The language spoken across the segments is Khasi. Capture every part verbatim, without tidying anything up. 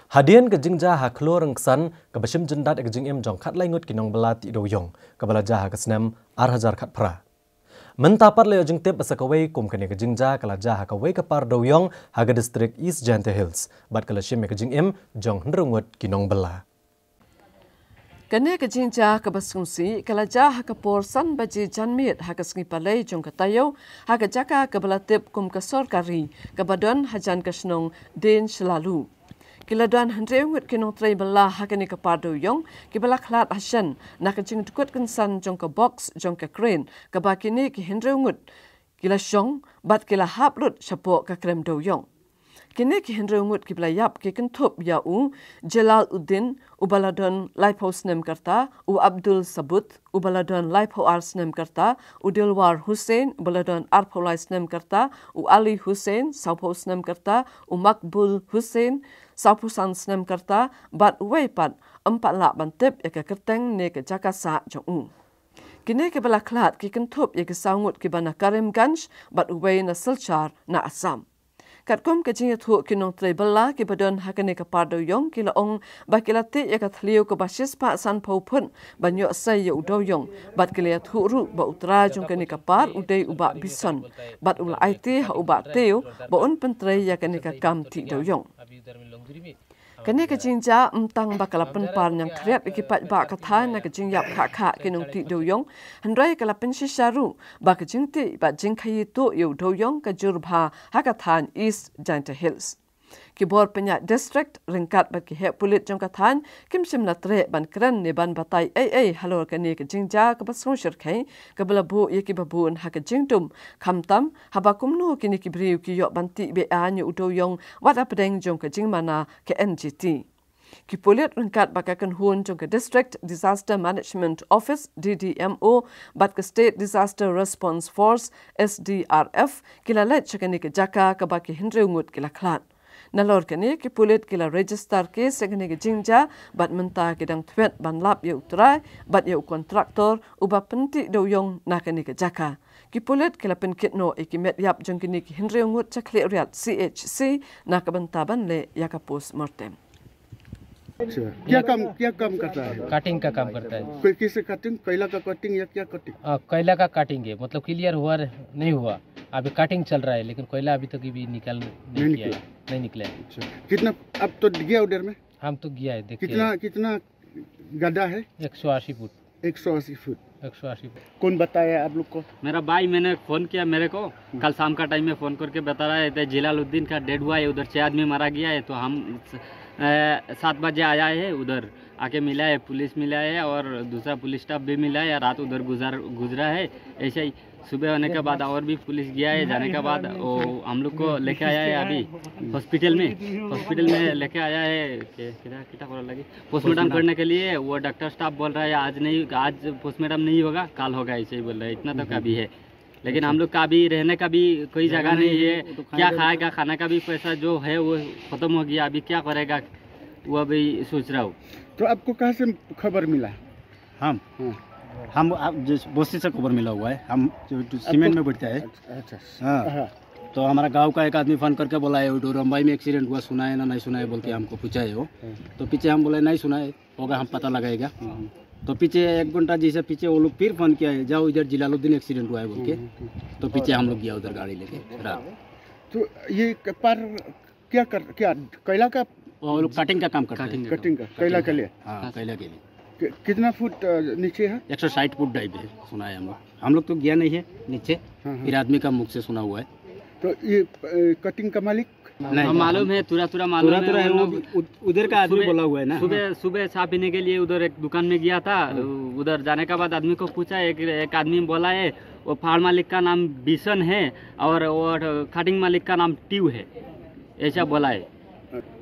Hadien ka jingjia ha Khlur Ryngksan kaba shim jyndat ïa ka jingim jong khatlai ngut ki nongbylla tih dewïong kaba la jia ha ka snem ar hajar khatphra. Mynta pat la ïoh jingtip ba sa kawei kum kane ka jingjia ka la jia ha kawei ka par dewïong ha ka district East Jaintia Hills bad ka la shim ïa ka jingim jong hynriew ngut ki nongbylla. Kane ka jingjia kaba sngewsih ka la jia ha ka por san baje janmiet ha ka sngi Palei jong ka taïew ha ka jaka kaba la tip kum ka Sorkari kaba don hajan ka shnong Dieñ Shlalu. Ki la don hynriew ngut ki nongtrei bylla ha kane ka par dewïong kiba la khlad hashen na ka jingdkut kynsan jong ka box jong ka crane kaba kine ki hynriew ngut ki la shong bad ki la hap lut shapoh ka krem dewïong. Kine ki hynriew ngut kiba la ïap ki kynthup ïa u Jalal Uddin uba la don laiphew snem ka rta, u Abdul Sabut uba la don laiphew ar snem ka rta, u Dilwar Hussain uba la don arphew lai snem ka rta, u Ali Hussain sawphew snem ka rta, u Makbul Hussain sawphew san snem ka rta, bad uwei pat ym pat lah ban tip ïa ka kyrteng ne ka jaka sah jong u. Kine kiba la khlad ki kynthup ïa ki saw ngut kiba na Karimganj bad uwei na Silchar na Assam. Katkum ka jingïathuh ki nongtrei bylla kiba don ha kane ka par dewïong ki la ong ba ki la tih ïa ka thliew kaba shispah sanphew phut ban ïoh sei ïa u dewïong bad ki la ïathuh ruh ba u trai jong kane ka par u dei u Bah Bison bad u la aiti ha u Bah Teo ba un pyntrei ïa kane ka kam tih dewïong. Kane ka jingjia ym tang ba ka la pynpar ñiangkhriat ïa ki paidbah ka thaiñ na ka jingïap khah khah ki nongtih dewïong, hynrei ka la pynshisha ruh ba ka jingtih bad jingkhaïi tuh ïa u dewïong ka jur bha ha ka thaiñ East Jaintia Hills. Ki bor pynïaid district ryngkat bad ki heh pulit jong ka thaiñ kim shym la treh ban kren ne ban batai ei ei halor kane ka jingjia kaba sngewshyrkhei kaba la buh ïa kiba bun ha ka jingdum, khamtam haba kumno kine ki briew ki ïoh ban tih be-aiñ ïa u dewïong wat hapdeng jong ka jingmana ka N G T. Ki pulit ryngkat bad ka kynhun jong ka District Disaster Management Office, D D M O, bad ka State Disaster Response Force, S D R F, ki la leit sha kane ka jaka kaba ki hynriew ngut ki la khlad. Nalor kane ki pulit ki la register case ïa kane ka jingjia bad mynta ki dang thwet ban lap ïa u trai bad ïa u kontraktor uba pyntih dewïong na kane ka jaka. Ki pulit ki la pynkit noh ïa ki met ïap jong kine ki hynriew ngut sha Khliehriat C H C na ka bynta ban leh ïa ka postmortem. अच्छा, क्या काम क्या काम करता है? कटिंग का काम करता है। कोई किसी कटिंग, कोयला का कटिंग या क्या कटिंग? आ, कोयला का कटिंग है, मतलब क्लियर हुआ नहीं हुआ, अभी कटिंग चल रहा है, लेकिन कोयला अभी तक भी निकल नहीं, नहीं किया है, नहीं निकला है। अच्छा, कितना अब तो गया उधर में? हम तो गया है, देखिए। कितना कितना गड्ढा है? एक सौ अस्सी फुट। एक सौ अस्सी फुट। एक सौ अस्सी फुट। कौन बताया आप लोग को? मेरा भाई, मैंने फ़ोन किया मेरे को, कल शाम का टाइम में फ़ोन करके बता रहा है, "इधर जिलालुद्दीन का डेड हुआ है, उधर छः आदमी मारा गया है।" तो हम अ, सात बजे आया है उधर, आके मिला है, पुलिस मिला है और दूसरा पुलिस स्टाफ भी मिला है। रात उधर गुजार गुजरा है। ऐसे ही सुबह होने के बाद और भी पुलिस गया है। जाने के बाद वो हम लोग को लेके आया है अभी हॉस्पिटल में। हॉस्पिटल में लेके आया है, के- कितना कितना कॉल लगी, पोस्टमार्टम करने के लिए। वो डॉक्टर स्टाफ बोल रहा है आज नहीं, आज पोस्टमार्टम नहीं होगा, कल होगा, ऐसे ही बोल रहा है। इतना तक अभी है, लेकिन हम लोग का अभी रहने का भी कोई जगह नहीं है। क्या खाएगा, खाने का भी पैसा जो है वो खत्म हो गया, अभी क्या करेगा वो अभी सोच रहा हूँ। तो आपको कहाँ से खबर मिला? हम हाँ। हम आप जिस बस्ती से खबर मिला हुआ है, हम जो, जो सीमेंट में बैठता है। अच्छा। हाँ। हाँ। तो हमारा गांव का एक आदमी फोन करके बोला है, "उधर रंबाई में एक्सीडेंट हुआ, सुना है ना नहीं सुना है?" बोल के हमको पूछा है वो। तो पीछे हम बोला, "नहीं सुना है, होगा हम पता लगाएगा।" तो पीछे एक घंटा जैसे पीछे वो लोग फिर फोन किया है, "जाओ इधर जिलालुद्दीन एक्सीडेंट हुआ है," बोल के। तो पीछे हम लोग गया उधर गाड़ी लेके रात। तो ये क- पर क्या कर क्या कोयला का? वो लोग कटिंग का काम करते हैं। कटिंग का, कोयला के लिए। हाँ, कोयला के लिए। कि- कितना फुट अ, नीचे है? एक सौ साठ फुट डाइप है, सुना है हम लोग। हम लोग तो गया नहीं है नीचे, हाँ, हाँ। फिर आदमी का मुख से सुना हुआ है। तो ये अ, कटिंग का मालिक? नहीं, हाँ, मालूम है, थोड़ा थोड़ा मालूम थोड़ा थोड़ा है। है, उन वो लोग उ- उधर का आदमी सुबह- बोला हुआ है ना। सुबह सुबह चाय पीने के लिए उधर एक दुकान में गया था। उधर जाने के बाद आदमी को पूछा, एक एक आदमी बोला है, वो फाड़ मालिक का नाम बिसन है और वो कटिंग मालिक का नाम टिव है, ऐसा बोला है।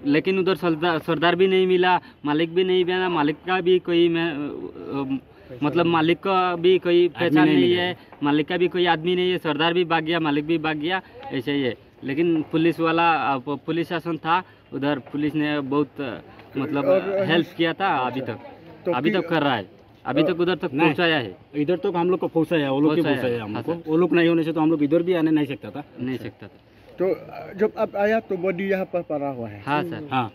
लेकिन उधर सरदार सरदार भी नहीं मिला, मालिक भी नहीं मिला, मालिक का भी कोई मैं, अ, मतलब मालिक का भी कोई पहचान नहीं नहीं मिला। है, मालिक का भी कोई आदमी नहीं है। सरदार भी भाग गया, मालिक भी भाग गया, ऐसे ही है। लेकिन पुलिस वाला, अ, प- पुलिस शासन था उधर, पुलिस ने बहुत, अ, मतलब और हेल्प किया था। अभी तक तो अभी कि- तक कर रहा है, अभी तक उधर तक नहीं। पहुंचाया है। इधर तो हम लोग को फंसाया, वो लोग की फंसाया, फंसाया हमको। हाँ, सर। वो लोग नहीं होने से तो हम लोग इधर भी आने नहीं सकता था। नहीं सकता था। तो जब आप आया तो बॉडी यहाँ पर पड़ा हुआ है? हाँ सर। हाँ।